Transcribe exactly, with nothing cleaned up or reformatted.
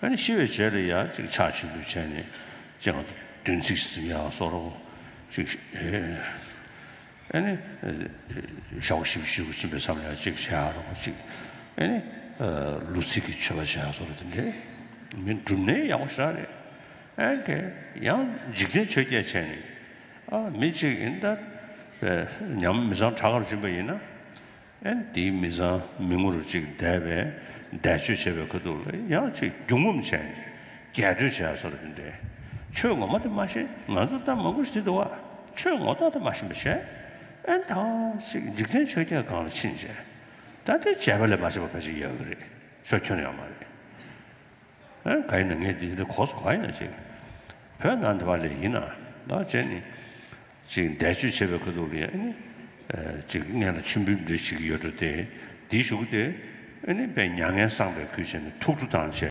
ཨ་ནི་ཤི་བའི་རྗེས་ལ་ཡང་ཅིག་ཕྱག་མཆོད་འབུལ་བྱས་ནས་ཅིག་ང་ཚོ་བདུན་ཚིགས་ཟིན་ཡག་བཟོ་འདྲ་ཅིག་ཨ་ནི་ཞག་པོ་བཞི་བཅུ་ཞིག་ཕྱིན་པའི་མཚམས་ལ་ཡང་ཅིག་བྱས་ཡག་འདྲ་ཅིག་ཨ་ནི་ལོ་ཚིགས་ཀྱི་མཆོད་པ་བྱས་ཡག་བཟོ་འདྲ་དེ་འདྲའི་མི་སྒྲུབ་ནས་ཡག་པོ་ཞེ་དྲག་རེད། ཨ་ནི་ཡང་འཇིག་རྟེན་ཆོས་བརྒྱད་བྱས་ནས་ཨ་མི་གཅིག་ཡིན་ད་ཉམས་མི་ཚང་དྲག་གར་ཕྱིན་པ་ཡིན་ན། ཨེ་དེའི་མི་ཚང་མི་ངོ་རུ་གཅིག་བསྡད་པས་བཟླས་བརྗོད་བྱས་པའི་ཁ་ཐུག་ལ་ཡང་གཅིག་རྒྱུ་ངོམ་བྱས་ནས་རྒྱས་སྤྲོས་བྱས་སོགས་ལ་དེ་འདྲའི་ཆོས་ངོ་མ་དེ་མ་ཤེས། ང་ཚོ་ད་མང་པོ་ཞིག་དེ་འདུག་བ། ཆོས་ངོ་ཐོག་དེ་མ་ཤེས་པ་བྱས། ཨེ་ད་གཅིག་འཇིག་རྟེན་ཆོས་བརྒྱད་སྒང་ལ་ཕྱིན་བྱས། ད་དེ་བྱས་པ་ལས་མ་བྱས་པ་ཕལ་ཆེར་ཡོད་ཀྱི་རེད། ཆོས་ཁྱོན་ཡོད་མ་རེད། ཨ་ག་ཡིན་ན་ངས་འདི་འདི་གོ་སོང་། ག་ཡིན་ན་ཅིག་བོད་ནང་འདི་བ་ལས་ཡིན་ན་ད་བྱས་ནི་ཅིག་བཟླས་བརྗོད་བྱེད་པའི་ཁ་ཐུག་ལ་ཨ་ནི་ཅིག་སྔན་ལ་མཆོད་འབུལ་འདྲ་ཞིག་ཡོད་འགྲོ་དེ་འདིའི་གཞུག་གུ་དེ་ཨ་ནི་དཔེ་མྱ་ངན་སངས་པའི་ཁུལ་བྱས་ནས་ཐུགས་སྤྲོ་བཏང་བྱས་